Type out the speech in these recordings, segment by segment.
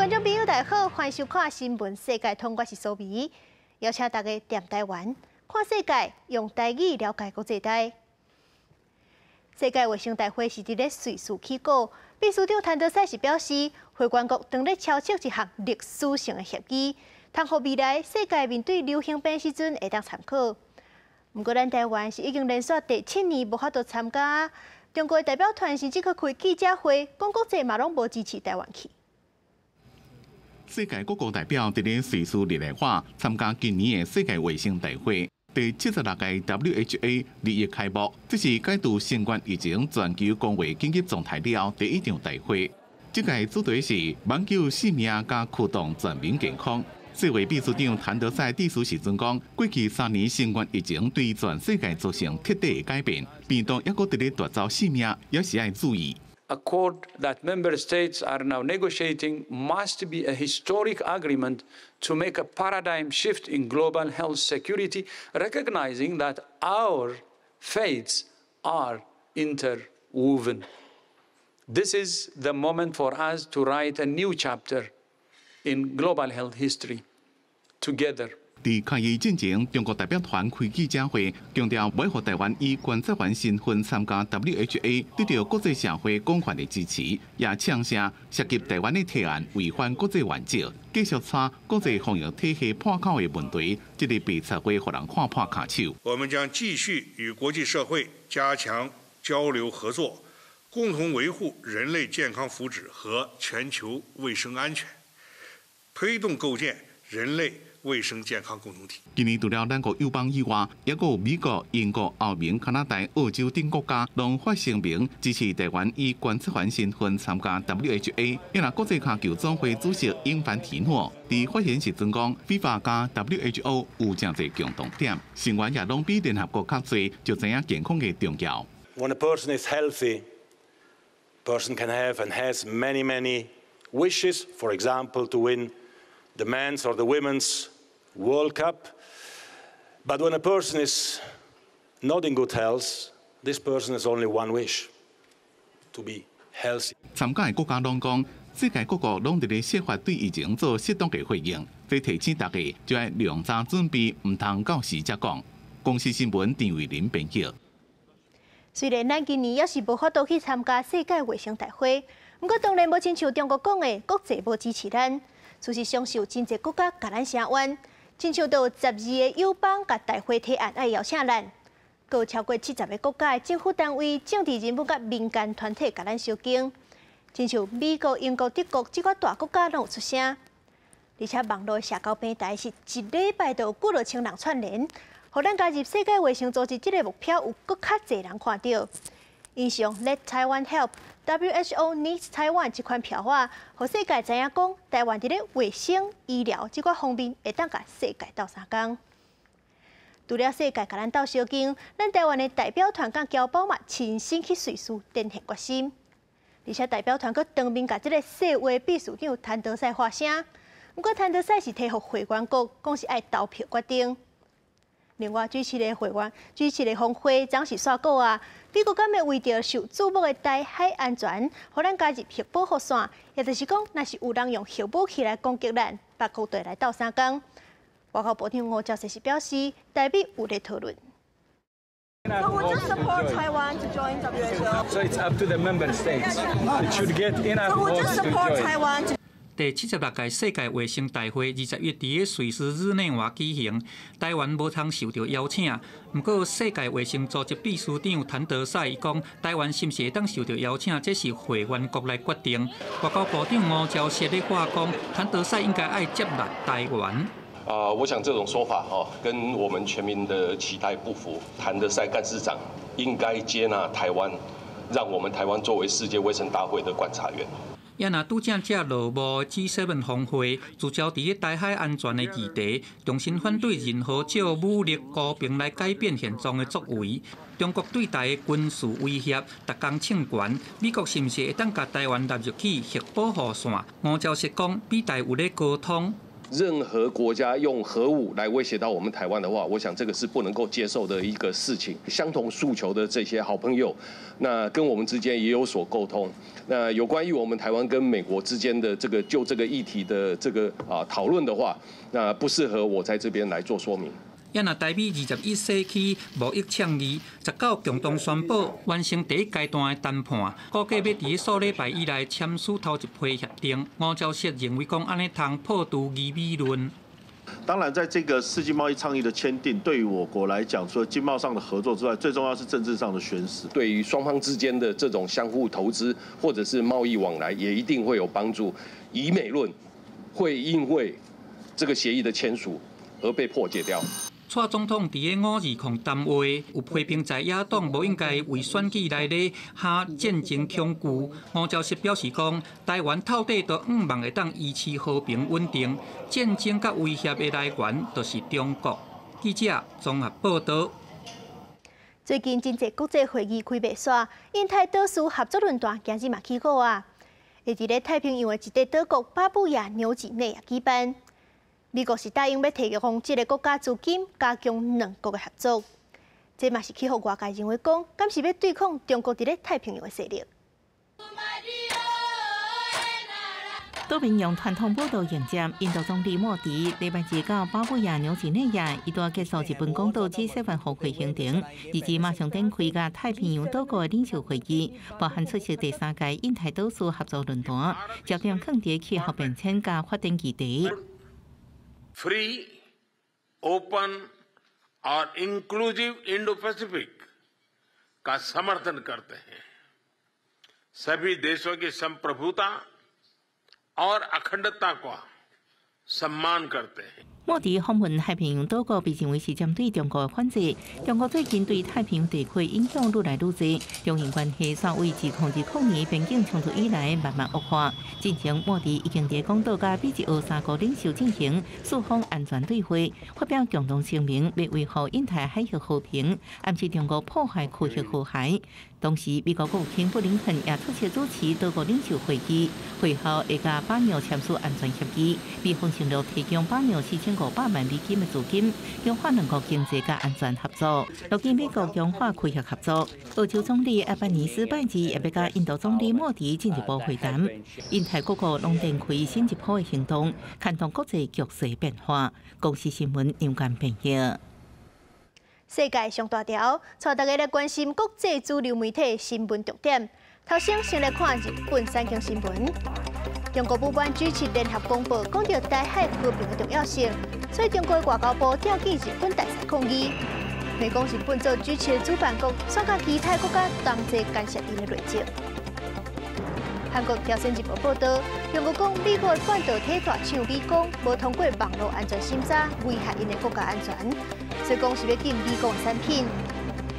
觀眾朋友，大家好，歡迎收看《新聞世界通》，我是蘇美，邀請大家踮台灣看世界，用台語了解國際大。世界衛生大會是佇咧瑞士起鼓，秘書長譚德塞是表示，會員國當咧敲定一項歷史性的協議，通予未來世界面對流行病時陣會當參考。毋過，咱台灣是已經連續第七年無法度參加，中國的代表團甚至閣開記者會，講國際嘛攏無支持台灣去。世界各國代表佇咧瑞士日內瓦參加今年的世界衛生大會。第76屆 WHA 日日開幕，這是解除新冠疫情全球公衛緊急狀態了後第一場大會。這屆主題是挽救性命佮驅動全民健康。世衛秘書長譚德塞致辭時陣講，過去3年新冠疫情對全世界造成徹底的改變，病毒猶閣佇咧奪走性命，猶是愛注意。 Accord that member states are now negotiating must be a historic agreement to make a paradigm shift in global health security, recognizing that our fates are interwoven. This is the moment for us to write a new chapter in global health history together. 佇開議進前，中國代表團開記者會，強調欲予台灣以觀察員身份參加 WHA，得到國際社會廣泛的支持，也嗆聲涉及台灣的提案違反國際原則，繼續掣國際防疫體系破口的問題，這个白賊會予人看破跤手。我們將繼續與國際社會加強交流合作，共同維護人類健康福祉和全球衛生安全，推動構建人類衛生健康共同體。今年除了咱國友邦以外，猶閣有美國、英國、歐盟、加拿大、澳洲等國家，攏發聲明支持台灣以觀察員身份參加 WHA。若國際跤球總會主席英凡提諾佇發言時陣講，FIFA 佮 WHO 有誠濟共同點，成員也攏比聯合國較濟，就知影健康的重要。 When a person is healthy, person can have and has many, many wishes. For example, to win the men's or the women's World Cup. But when a person is not in good health, this person has only one wish: to be healthy. 參加的國家攏講，世界各國攏佇咧設法對疫情做適當的回應，這提醒大家就愛量早準備，毋通到時才講。公視新聞陳慧琳編輯。雖然咱今年猶是無法度去參加世界衛生大會，毋過當然無親像中國講的，國際無支持咱。事實上是有真濟國家共咱聲援，親像都有12个友邦共大會提案愛邀請咱，閣有超過70个國家的政府單位、政治人物佮民間團體共咱相挺，親像美國、英國、德國這款大國家攏有出聲，而且網路社交平台是一禮拜就有幾落千人串聯，予咱加入世界衛生組織這个目標有閣較濟人看著。𪜶是用 Let Taiwan Help, WHO needs Taiwan 這款標語，予世界知影講，台灣佇咧衛生、醫療這款方面會當共世界鬥相共。除了世界共咱鬥相挺，咱台灣的代表團佮僑胞嘛親身去瑞士展現決心，而且代表團閣當面共這个世衛秘書長譚德塞發聲。毋過譚德塞是提予會員國，講是愛投票決定。另外，主持的會員、主持的峰會總是煞閣啊！美國敢會為著受矚目的台海安全，予咱加入核保護傘，也就是講，若是有人用核武器來攻擊咱，別國就會來鬥相共。外交部長吳釗燮是表示，台美有咧討論。 So would you support Taiwan to join WHO? So it's up to the member states. It should get enough So would you votes to support join. Taiwan to 第76屆世界衛生大會21佇咧瑞士日內瓦舉行，台灣無通受著邀請。毋過世界衛生組織秘書長譚德塞伊講，台灣是毋是會當受著邀請，這是會員國來決定。外交部長吳釗燮咧話講，譚德塞應該愛接納台灣。啊，我想這種說法哈，跟我們全民的期待不符。譚德塞幹事長應該接納台灣，讓我們台灣作為世界衛生大會的觀察員。也若拄正才落幕 G7 峰會，聚焦佇咧台海安全的議題，重新反對任何借武力和平來改變現狀的作為。中國對台的軍事威脅，逐工衝懸，美國是毋是會當共台灣納入去核保護傘？吳釗燮講，美台有咧溝通。任何國家用核武來威脅到我們台灣的話，我想這個是不能夠接受的一個事情。相同訴求的這些好朋友，那跟我們之間也有所溝通。那有關於我們台灣跟美國之間的這個就這個議題的這個討論的話，那不適合我在這邊來做說明。也若台美21世紀貿易倡議19共同宣布完成第一階段的談判，估計欲佇數禮拜以內簽署頭一批協定。吳釗燮認為講按呢通破除疑美論。當然，在這個世界貿易倡議的簽訂，對於我國來講，除了經貿上的合作之外，最重要是政治上的宣示。對於雙方之間的這種相互投資或者是貿易往來，也一定會有幫助。疑美論會因為這個協議的簽署而被破解掉。蔡總統佇個520談話有批評在野黨無應該為選舉來咧哈戰爭恐懼。吳釗燮表示講，台灣透底都向望會當維持和平穩定，戰爭佮威脅的來源就是中國。記者綜合報導。最近真濟國際會議開袂煞，印太島嶼合作論壇今日嘛起鼓啊，會佇咧太平洋的一塊島國巴布亞紐幾內亞舉辦。美國是答應欲提供這个國家資金，加強兩國的合作。這嘛是去予外界認為講，敢是欲對抗中國佇咧太平洋的勢力。島民用傳統舞蹈迎接印度總理莫迪，禮拜二到巴布亞紐幾內亞，伊拄結束日本廣島 G7 峰會行程，日前馬上展開佮太平洋島國的領袖會議，包含出席第三屆印太島嶼合作論壇，焦點放佇氣候變遷佮發展議題。 Free, open और inclusive Indo-Pacific का समर्थन करते हैं। सभी देशों की संप्रभुता और अखंडता का सम्मान करते हैं。莫迪訪問太平洋島國，被認為是針對中國的反制。中國最近對太平洋地區影響愈來愈濟，中印關係煞為2020年邊境衝突以來慢慢惡化。進前莫迪已經佇廣島佮美日澳三國領袖進行四方安全對話，發表共同聲明，欲維護印太海域和平，暗示中國破壞區域和諧。同時，美國國務卿布林肯也出席主持多國領袖會議，會後會佮巴紐簽署安全協議，美方承諾提供巴紐4500萬美金的資金，強化兩國經濟佮安全合作。如今美國強化區域合作，澳洲總理阿班尼斯拜二也欲佮印度總理莫迪進一步會談。印太各國攏展開新一波的行動，牽動國際局勢變化。公視新聞楊冠編譯。世界上大條，帶大家來關心國際主流媒體新聞重點。頭先先來看日本產經新聞。中國不滿 G7 聯合公報講著台海和平的重要性，所以中國外交部調去日本大使抗議。美國日本做 G7 的主辦國，煞共其他國家同齊干涉𪜶的內政。韓國朝鮮日報報導，中國講美國的半導體大廠美光無通過網路安全審查，危害𪜶的國家安全，所以講是欲禁美光的產品。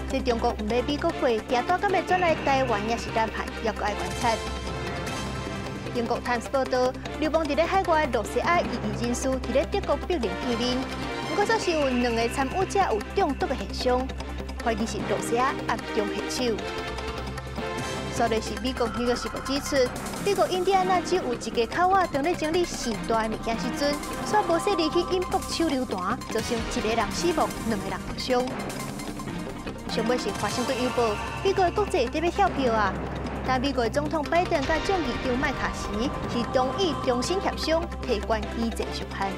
這中國毋買美國貨，訂單敢會轉來台灣抑是南韓，猶閣愛觀察。英國《Times》報導，流亡佇咧海外的露西亞異議人士佇咧德國柏林見面，毋過煞是有兩个參與者有中毒的現象，懷疑是露西亞暗中下手。煞來是美國《紐約時報》指出，美國印第安納州有一家口仔當咧整理序大的物件時陣，煞無細膩去引爆手榴彈，造成一个人死亡，兩个人受傷。上尾是《華盛頓郵報》，美國的國際特別跳票啊！但美國總統拜登佮眾議長麥卡錫是同意重新協商提懸基債上限。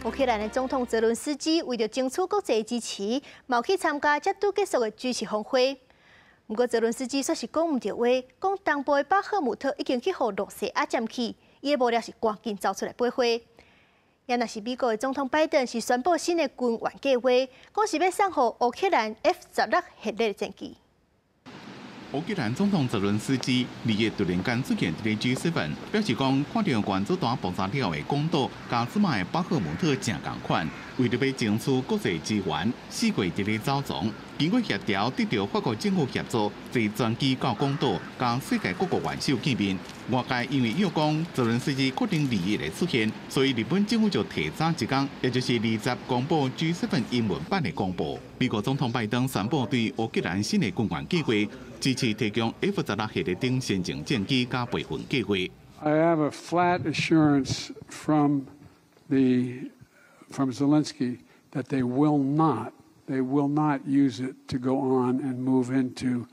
烏克蘭的總統澤倫斯基為著爭取國際支持，嘛去參加才拄結束的 G7 峰會。毋過澤倫斯基煞是講毋著話，講東部的巴赫姆特已經去予露西亞佔去，伊的幕僚是趕緊走出來駁話。也若是美國的總統拜登是宣布新的軍援計劃，講是欲送予烏克蘭 F-16系列戰機。烏克蘭總統澤倫斯基2日突然間出現佇 G7，表示講看著原子彈爆炸了的廣島，佮這擺的巴赫姆特誠仝款，為著欲爭取國際支援，四界佇咧走傱，經過協調，得著法國政府協助，坐專機到廣島，佮世界各國元首見面。外界因為欲講澤倫斯基確定2日會出現，所以日本政府就提早一工，也就是20公布 G7 英文版的公報。美國總統拜登宣布對烏克蘭新的軍援計劃，支持提供 F-16系列等先進戰機佮備份計劃。I have a flat assurance from Zelensky that they will not use it to go on and move into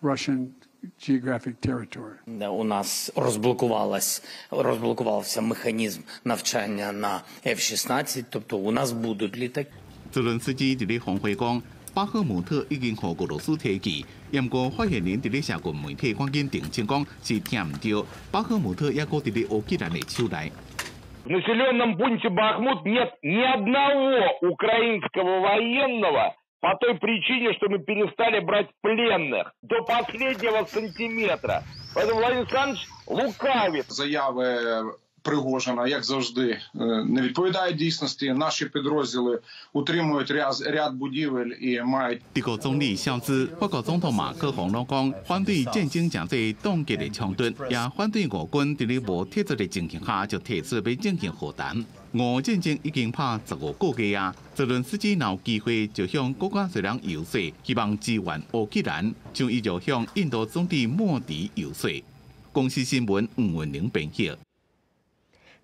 Russian geographic territory. У нас розблокувалась, розблокувався механізм навчання на F-16, тобто у нас будуть літаки. 澤倫斯基佇咧峰會講，巴赫姆特已經予俄羅斯提去，毋過發言人佇咧社群媒體趕緊澄清講是聽毋著，巴赫姆特猶閣佇咧烏克蘭的手內。 В населенном пункте Бахмут нет ни одного украинского военного по той причине, что мы перестали брать пленных до последнего сантиметра. Поэтому Владимир Александрович лукавит. Заяви Пригожина, як завжди, не відповідають дійсності. Наші підрозділи утримують ряд будівель і мають 德國總理蕭茲、法國總統馬克宏攏講，反對戰爭誠濟凍結的衝突，也反對俄軍佇咧無鐵則的情形下就提出欲進行和談。俄戰爭已經拍15個月啊！澤倫斯基若有機會就向閣較濟人遊說，希望支援烏克蘭，像伊就向印度總理莫迪遊說。公視新聞吳文玲編譯。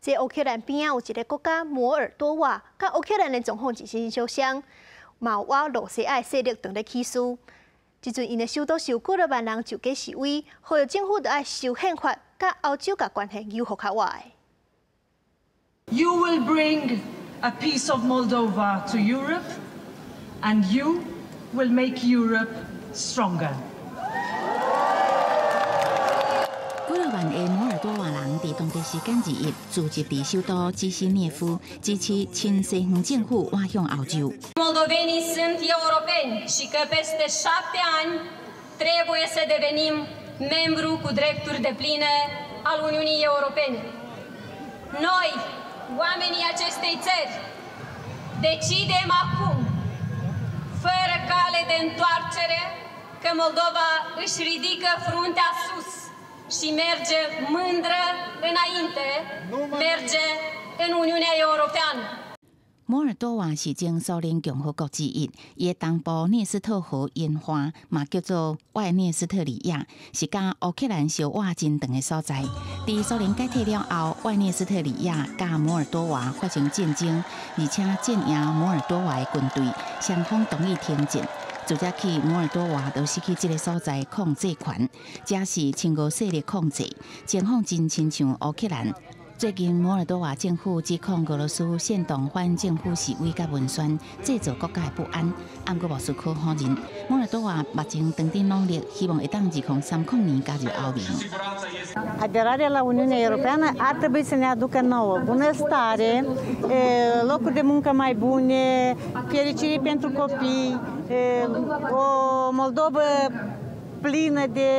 這烏克蘭邊仔有一个國家摩爾多瓦，佮烏克蘭的狀況真真相像，嘛有倚露西亞勢力當咧起事。這陣𪜶的首都是有幾若萬人上街示威，呼籲政府著愛修憲法，佮歐洲共關係修復較倚的。 You will bring a piece of Moldova to Europe, and you will make Europe stronger. 幾若萬个摩爾多瓦人佇當地時間21聚集佇首都基希涅夫，支持親西方政府倚向歐洲。 Moldovenii sunt europeni și că peste 7 ani trebuie să devenim membru cu drepturi depline al Uniunii Europene. Noi, oamenii acestei țări, decidem acum, fără cale de întoarcere, că Moldova își ridică fruntea sus și merge mândră înainte, merge în Uniunea Europeană. 摩爾多瓦是前蘇聯共和國之一，伊的東部涅斯特河沿岸嘛叫做外涅斯特里亞，是佮烏克蘭相倚真長的所在。佇蘇聯解體了後，外涅斯特里亞佮摩爾多瓦發生戰爭，而且戰贏摩爾多瓦的軍隊，雙方同意停戰。自這起，摩爾多瓦就失去這个所在控制權，這是親俄勢力控制，情況真親像烏克蘭。最近，摩爾多瓦政府指控俄羅斯煽動反政府示威佮文宣，製造國家的不安。毋過莫斯科否認。摩爾多瓦目前正佇努力，希望會當2030年加入歐盟。 Aderarea la Uniunea Europeană ar trebui să ne aducă nouă bunăstare, locuri de muncă mai bune, fericire pentru copii, o Moldovă plină de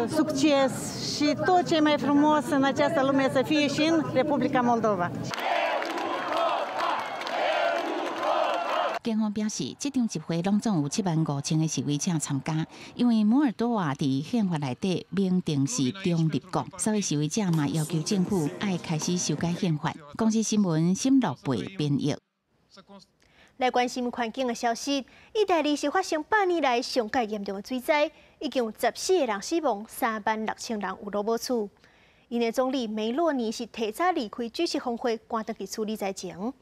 succes și tot ce e mai frumos în această lume să fie și în Republica Moldova. 警方表示，這場集會攏總有7萬5千个示威者參加。因為摩爾多瓦佇憲法內底明定是中立國，所以示威者嘛要求政府愛開始修改憲法。公視新聞沈樂貝編譯。來關心環境的消息，意大利是發生100年來上蓋嚴重的水災，已經有14個人死亡，3萬6千人有路無厝。𪜶的總理梅洛尼是提早離開 G7 峰會，趕轉去處理災情。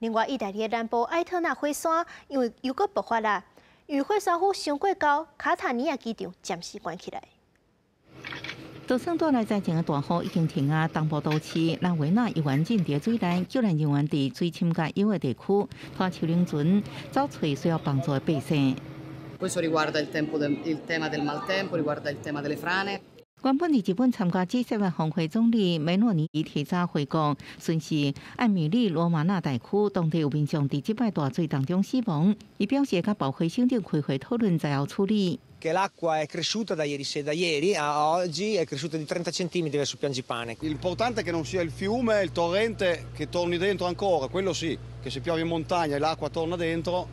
另外，意大利的南部埃特納火山因為又閣爆發啦，因為火山灰傷過高，卡塔尼亞機場暫時關起來。就算帶來災情的大雨已經停啊，東部都市拉維納猶原浸佇水內，救援人員佇水深佮腰的地區拖樹輪船走揣需要幫助的百姓。 Questo riguarda il tema del maltempo, riguarda il tema delle frane. 原本佇日本參加 G7 峰會總理梅洛尼提早回國，巡視艾米麗羅馬納大區，當地有民眾佇這擺大水當中死亡。伊表示會佮部會省長開會討論災後處理。 Che l'acqua è cresciuta da ieri sera, da ieri a oggi è cresciuta di 30 centimetri verso Piangipane. L'importante è che non sia il fiume, il torrente che torni dentro ancora, quello sì, che se piove in montagna e l'acqua torna dentro,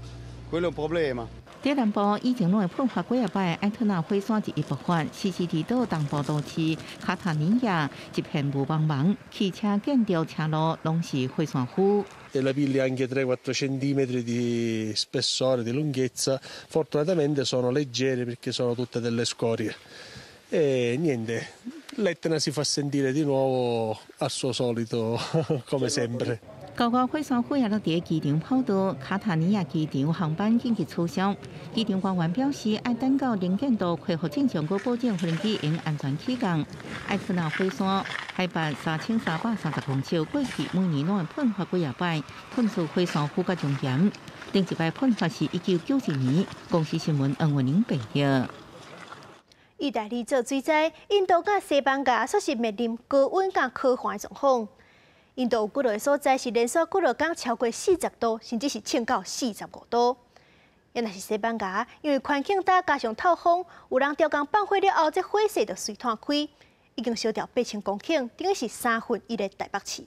quello è un problema. 佇南部以前攏會噴發幾仔擺，埃特納火山一爆發，西西里島東部都市卡塔尼亞一片霧茫茫，汽車、建築、車路攏是火山灰。 E lapilli anche 3-4 centimetri di spessore, di lunghezza, fortunatamente sono leggeri perché sono tutte delle scorie. E niente, L'Etna si fa sentire di nuovo al suo solito, come sempre. 高高火山火也落佇機場跑道，卡塔尼亞機場航班緊急取消。機場官員表示，愛等到能見度恢復正常，閣保證飛機會安全起降。埃特納火山海拔3330公尺，過去每年攏會噴發幾仔擺，噴出火山灰佮熔岩。頂一擺噴發是1992年。公視新聞黃文玲報導。意大利做水災，印度佮西班牙煞是面臨高溫佮乾旱的狀況。印度有幾落所在是連續幾落工超過40度，甚至是衝到45度。也若是西班牙，因為環境焦加上透風，有人刁工放火了後，這火勢就隨湠開，已經燒掉8000公頃，等於是三分一的台北市。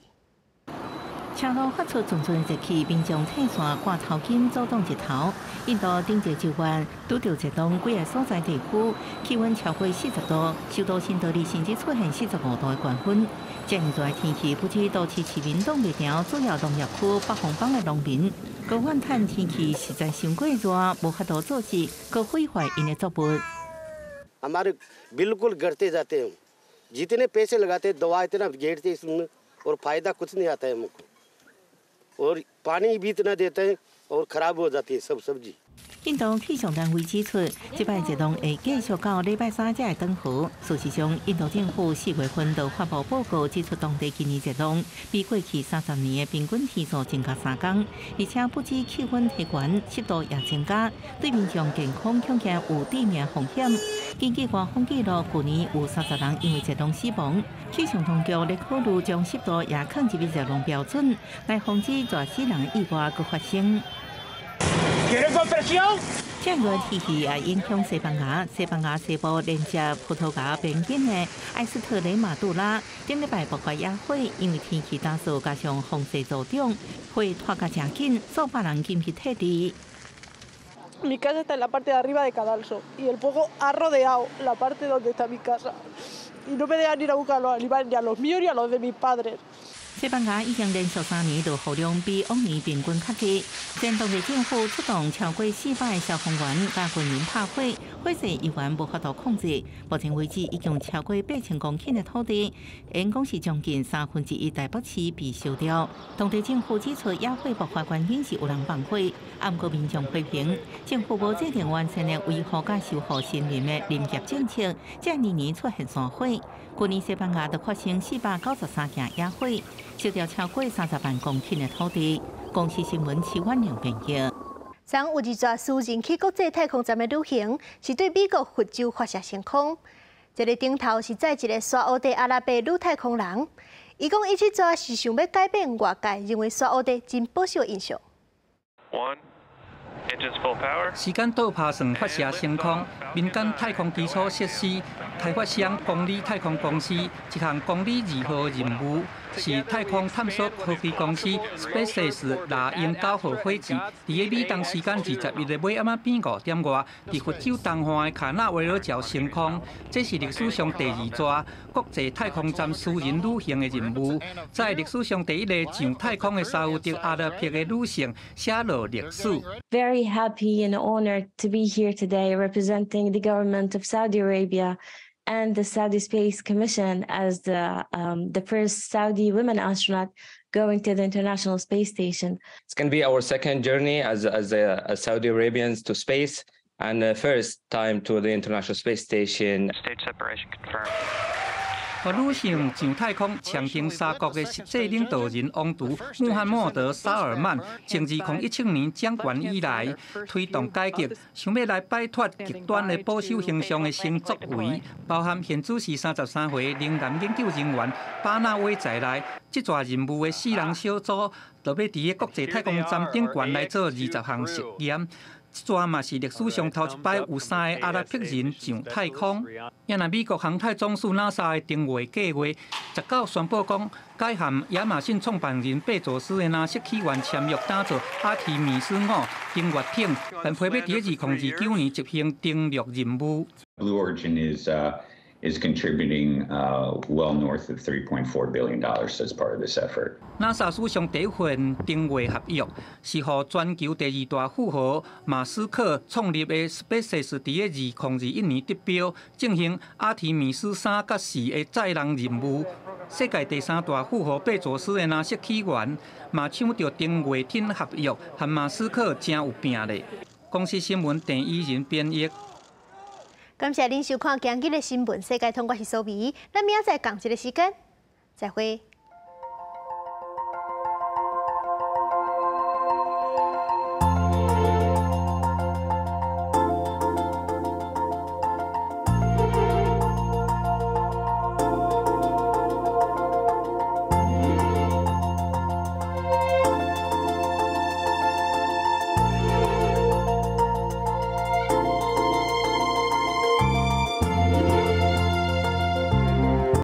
車路發出陣陣熱氣，民眾退傘掛頭巾阻擋日頭。印度頂一個晝拄著熱浪，幾个所在地區氣溫超過40度，首都新德里甚至出現45度的高溫。這樣熱的天氣，不止都市市民擋袂牢，主要農業區北方邦的農民，閣怨嘆天氣實在傷過熱，無法度做事，閣毀壞𪜶的作物。 हमारे बिल्कुल गड़ते जाते हैं। जितने पैसे लगाते, दवा इतना गेड़ते इसमें और फायदा कुछ नहीं आता है हमको और पानी भी इतना देते हैं और खराब हो जाती है सब सब्जी। 印度氣象單位指出，這擺熱浪會繼續到禮拜三才會轉好。事實上，印度政府4月份就發布報告指出，當地今年熱浪比過去30年的平均天數增加3工，而且不止氣溫提懸，濕度也增加，對民眾健康恐驚有致命風險。根據官方記錄，去年有30人因為熱浪死亡。氣象當局咧考慮將濕度也放入熱浪標準，來防止熱死人意外閣發生。這熱天氣也影響西班牙，西班牙西部連接葡萄牙邊境的埃斯特雷馬杜拉，頂禮拜爆發野火，因為天氣乾燥加上風勢助長，火拖甲誠緊，數百人緊急撤離。 Mi casa está en la parte de arriba de Cadalso y el fuego ha rodeado la parte donde está mi casa y no me dejan ir a buscar los animales, ni a los míos ni a los de mis padres. 西班牙已經連續3年落雨量比往年平均較低，前當地政府出動超過400消防員佮軍人拍火，火勢依然無法度控制。目前為止已經超過8000公頃的土地，應講是將近三分之一台北市被燒掉。當地政府指出，野火爆發原因是有人放火，毋過民眾批評政府無制定完善的維護佮修復森林的林業政策，才年年出現山火。去年西班牙就發生493件野火，燒掉超過30萬公頃的土地。公視新聞徐婉玲編譯。昨有一逝私人去國際太空站的旅行，是對美國佛州發射升空。這个頂頭是載一个沙烏地阿拉伯女太空人，伊講伊這逝是想欲改變外界認為沙烏地真保守的印象。 One. Engines full power. 時間倒拍算發射升空，民間太空基礎設施開發商公理太空公司一項公理2號任務，是太空探索科技公司 SpaceX 獵鷹9號火箭，佇个美東時間21日尾暗仔變5點外，佇佛州東岸的卡納維爾角升空。這是歷史上第二逝國際太空站私人旅行的任務，在歷史上第一个上太空的沙烏地阿拉伯的女性寫落歷史。 Very happy and honored to be here today representing the government of Saudi Arabia and the Saudi Space Commission as the first Saudi women astronaut going to the International Space Station. It's going to be our second journey as Saudi Arabians to space and the first time to the International Space Station. Stage separation confirmed. 予女性上太空，強行沙國的實際領導人王儲穆罕默德·沙爾曼，從2017年掌權以來，推動改革，想欲來擺脫極端的保守形象的新作為，包含現主時33歲能源研究人員巴納威在內，這逝任務的四人小組，就欲佇个國際太空站頂懸來做20項實驗。這逝嘛是歷史上頭一擺有三个阿拉伯人上太空。也若美國航太總署 NASA 的登月計劃，19宣布講，改和亞馬遜創辦人貝佐斯的藍色起源簽約打造阿提米斯5登月艇，但批欲佇二零二九年執行登陸任務。 Blue Origin is Is contributing well north of $3.4 billion as part of this effort. NASA 史上第一份訂閱合約，是予全球第二大富豪馬斯克創立的 SpaceX 佇2021年得標，進行阿提米斯3佮4的載人任務。世界第三大富豪貝佐斯的藍色起源，嘛搶著登月艇合約，和馬斯克誠有拚咧。公視新聞鄭伊仁編譯。感謝恁收看今日的新聞世界通，我是蘇美，咱明仔載仝一个時間，再會。